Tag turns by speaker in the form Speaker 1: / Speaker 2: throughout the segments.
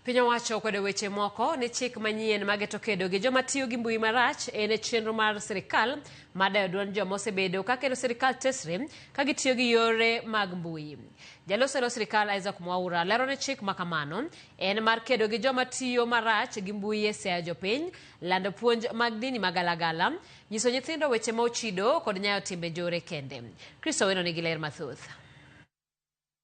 Speaker 1: Piny owacho okwedo weche moko ni chik manyien mageto kedo gi joma tiyo gi mbui marach en e chenro mar sirikal mar dayo duond joma osebedo ka keto sirikal tesre ka gitiyo gi yore mag mbui. Jaloso e lo sirikal Isaac Mwaura lero ni chik ma kamano en mar kedo gi joma tiyo marach gi mbui e seyo jopiny, lando puonj mag dini magalagala, nyiso nyithindo weche ma ochido kod nyayo timbe njore kende. Chris Owino nigi ler mathoth.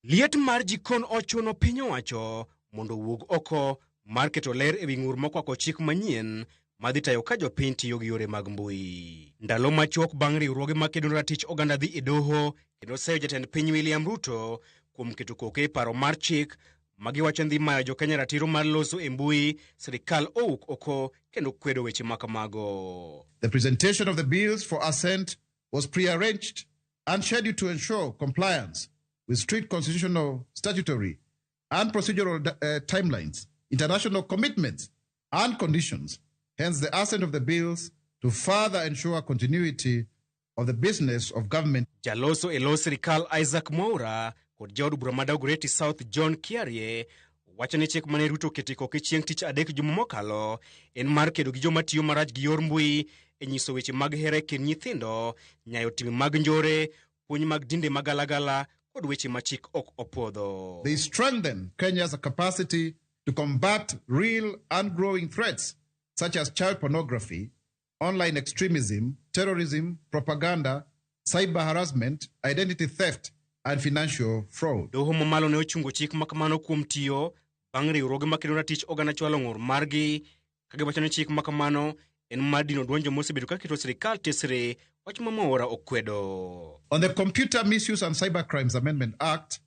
Speaker 2: Liet mar jikon ochuno piny owacho mondo owuog oko mar keto ler e wi ng'ur mokwako chik manyien madhi tayo ka jopiny tiyo gi yore mag mbui. Ndalo machuok bang' riwruoge makedo ne ratich oganda dhi e doho kendo seyo jatend piny William Ruto kuom keto koke e paro mar chik ma giwacho ni dhi mayo jokenya ratiro mar loso e mbui, sirikal owuok oko kendo kwedo weche ma kamago.
Speaker 3: The presentation of the bills for assent was prearranged and scheduled to ensure compliance with strict constitutional, statutory, and procedural timelines, international commitments, and conditions. Hence, the assent of the bills to further ensure continuity of the business of government.
Speaker 2: Jaloso e lo sirikal Isaac Mwaura kod jaod bura ma Dagoretti South John Kiarie wacho ni chik mane Ruto oketo e koke chieng' tich adek juma mokalo en mar kedo gi joma tiyo marach gi yor mbui e nyiso weche mag hera e kind nyithindo, nyayo timbe mag njore, puonj mag dinde magalagala kod weche ma chik ok opuodho.
Speaker 3: They strengthen Kenya's capacity to combat real and growing threats such as child pornography, online extremism, terrorism, propaganda, cyber harassment, identity theft, and financial fraud.
Speaker 2: Doho mamalo ne ochungo chik ma kamano kuom tiyo bang' riwruoge makedo ratich oganda chwalo ng'ur margi ka giwacho ni chik ma kamano en mar dino duond joma osebedo ka keto sirikal tesre wach ma Mwaura okwedo.
Speaker 3: On the Computer Misuse and Cybercrimes Amendment Act,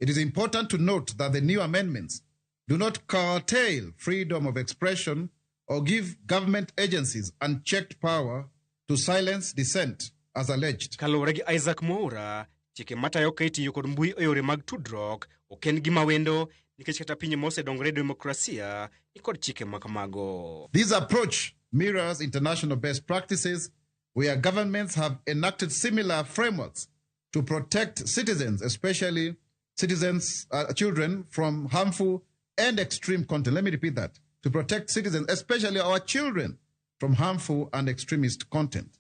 Speaker 3: it is important to note that the new amendments do not curtail freedom of expression or give government agencies unchecked power to silence dissent as alleged.
Speaker 2: Kaluwore gi Isaac Mwaura, chike matayo ka itiyo kod mbui e yore mag tudruok ok en gima wendo nikech kata pinje mosedongore e demokrasia ni kod chike ma kamago.
Speaker 3: This approach mirrors international best practices where governments have enacted similar frameworks to protect citizens, especially citizens, children, from harmful and extreme content. Let me repeat that. To protect citizens, especially our children, from harmful and extremist content.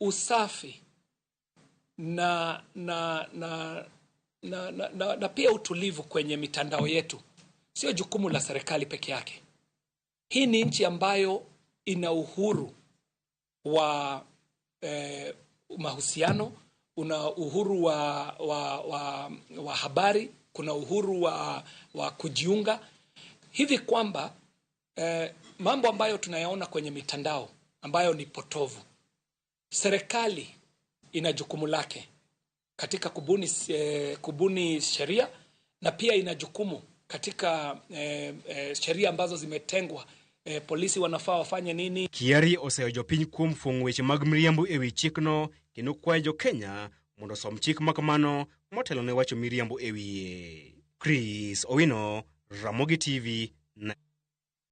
Speaker 4: Usafi na pia utulivu kwenye mitandao yetu sio jukumu la serikali peke yake. Hii ni nchi ambayo ina uhuru wa mahusiano, una uhuru wa habari, kuna uhuru wa kujiunga, hivi kwamba mambo ambayo tunayaona kwenye mitandao ambayo ni potovu, serikali ina jukumu lake katika kubuni sheria na pia ina jukumu katika sheria ambazo zimetengwa, polisi wanafaa wafanye nini.
Speaker 2: Kiari oseyo jopiny kuom fuong'o weche mag miriambo e wi chikno kendo kwayo jo-Kenya mondo osom chik ma kamano motelo ne wacho miriambo e wiye. Chris Owino, Ramogi TV.